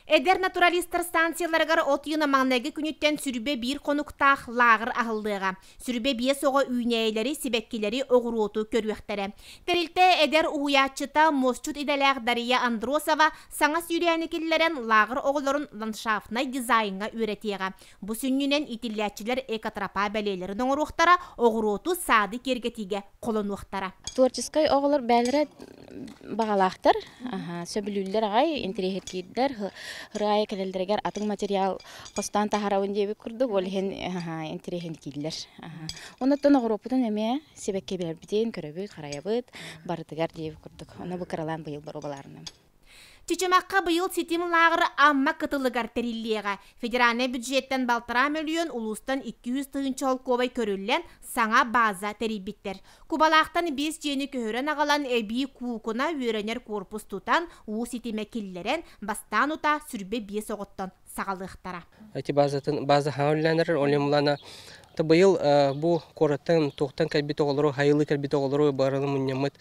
Эдэр натуралистар станцияларыгар от ыйын маҥнайгы күнүттэн 21 хонуктаах лааҕыр аһыллыаҕа. 25 оҕо үүнээйилэри, сибэккилэри, оҕуруоту көрүөхтэрэ. Тэрилтэ эдэр уһуйааччыта, муосчут идэлээх Дария Андросова саҥа сүүрээни киллэрэн лааҕыр оҕолорун ландшафтнай дизайҥҥа үөрэтиэҕэ. Бу сүнньүнэн иитиллээччилэр экотропа бэлиэлэрин оҥоруохтара, оҕуруоту, саады киэргэтиигэ холонуохтара. Творческай оҕолор бээлэрэ баҕалаахтар, сөбүлүүллэр аҕай, интэриэһиргиирдэр, ырыа кэлэллэригэр атын материал хостоон таһаарабын диэбит курдук, ол иһин интэриэһиргииллэр. Онуттан оҕуруоппутун эмиэ сибэкки билэрбитин көрөбүт, харайабыт, барытыгар диэбит курдук. Ону бу кыралаан быйыл боруобалаарынным. Чычымахха быйыл ситим лааҕыр Амма кытылыгар тэриллиэҕэ. Федеральнай бюджеттэн 1,5 мөлүйүөн, улуустан 200 тыһыынча солкуобай көрүллэн, саҥа база тэрийбиттэр. Кубалаахтан биэс дьиэни көһөрөн аҕалан, эбии куукуна, үөрэнэр корпус тутан, уу ситимэ киллэрэн, бастаан утаа 25 оҕоттон саҕалыахтара. Эти базатын база хаалланар, олемлана быйыл бу куораттан туохтан кэлбит оҕолору, хайылыы кэлбит оҕолору барылы мунньаммыт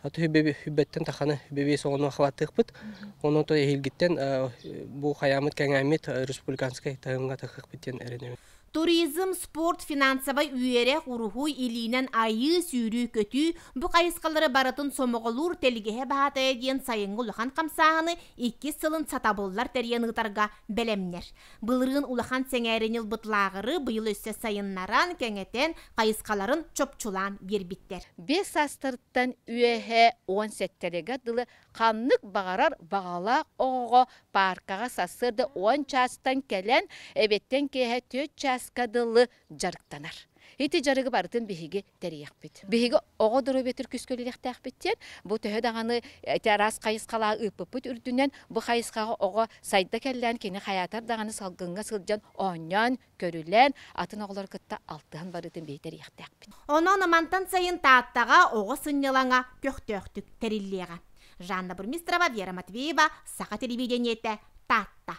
хүбэттэн таханы хүбэбиэс оҕону ахлаттыахпыт. Онон то эһилгиттэн бу хаямыт кэҥээммит республиканскай таһымҥа тахыахпыт диэн эрэнэбин. Туризм, спорт, финансовай үөрэх, уруһуй, илиинэн айыы, сүүрүү-көтүү бу хайысхалары барытын сомоҕолуур Тэлгэһэ баһаатайа диэн сайыҥҥы улахан хамсааһыны иккис сылын сатабыллар тэрийэн ыытарга бэлэмнэр. Былырыын улахан сэҥээрини ылбыт лааҕыры быйыл өссө сайыннаран, кэҥэтэн, хайысхаларын чопчулаан биэрбиттэр. 5 саастарыттан үөһэ 17-лэригэр дылы ханнык баҕарар баҕалаах оҕоҕо пааркаҕа сарсыарда 10 чаастан кэлэн, эбиэттэн киэһэ 4 чааска дылы дьарыктанар. Ити дьарыгы барытын биһиги тэрийэхпит. Биһиги оҕо доруобуйатыгар күүскэ үлэлиэхтээхпит диэн, бу төһө даҕаны ити араас хайысхалаах ыыппыппыт үрдүнэн, бу хайысхаҕа оҕо сайда кэллээн, кини хайаатар даҕаны салгыҥҥа сылдьан, оонньоон, көрүлээн, атын оҕолору кытта алтыһан барыытын биһиги тэрийиэхтээхпит. Онон мантан сайын Тааттаҕа оҕо сынньалаҥа көхтөөхтүк тэриллиэҕэ. Жанна Бурмистрова, Вера Матвеева, Саха телевидениетэ, Таатта.